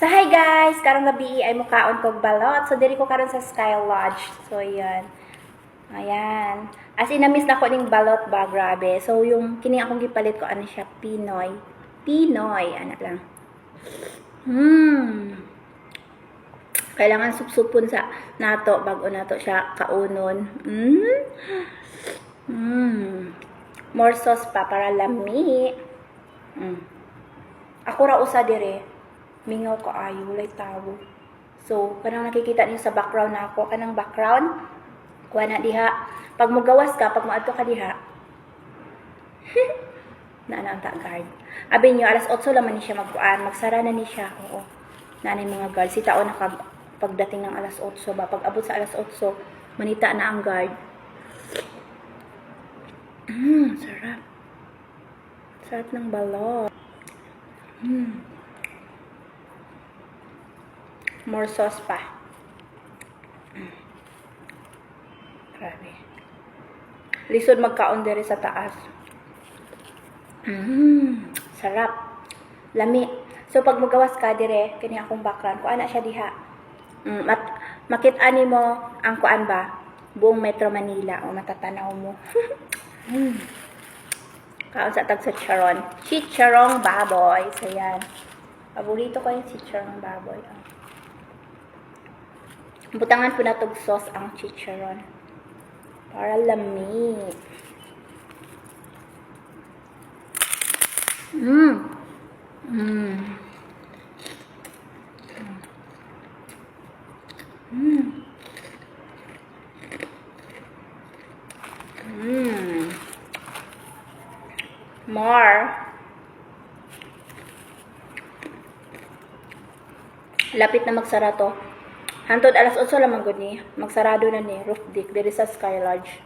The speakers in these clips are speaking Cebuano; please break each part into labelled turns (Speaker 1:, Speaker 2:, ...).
Speaker 1: So hi guys, karong gabi ay mukaon kog balot. So diri ko karon sa Sky Lodge. So ayan. Ayan. As in, na-miss na ko ning balot ba, grabe. So yung kini akong gipalit ko, ano siya, Pinoy. Pinoy, ano lang. Kailangan supsupon sa nato bago nato siya kaunon. More sauce pa para lami. Ako ra usa dire. Mingaw ko ayo, walay tawo. So, kanang nakikita niyo sa background na ako, kanang background, kuha na diha. Pag mugawas ka, pag moadto ka diha, na ang ta guard. Abi niyo alas 8 lang man ni siya magkuan, magsara na ni siya. Oo. Na na yung mga guard. Si tao naka pagdating ng alas 8 ba, pag abot sa alas 8, manita na ang guard. Sarap. Sarap ng balot. More sauce pa. Grabe. Lisod magkaon diri sa taas. Sarap. Lami. So pag mugawas ka dire, kini akong background, kuan na siya diha. Makita nimo ang kuan ba? Buong Metro Manila o matatanaw mo. Kaon sa tag sa chicharon. Chicharong baboy. So yan. Paborito ko yung chicharong baboy. Oh. Butangan po na tog sauce ang chicharon. Para lami. More. Lapit na magsara to. Hantod alas 8 lamang gud ni. Magsarado na ni roof deck diri sa Sky Lodge.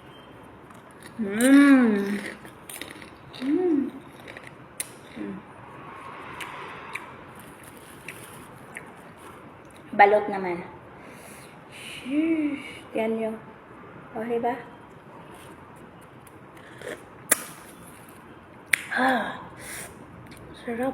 Speaker 1: Balot naman. Sheesh. Yan yun. Okay ba? Ah. Sarap.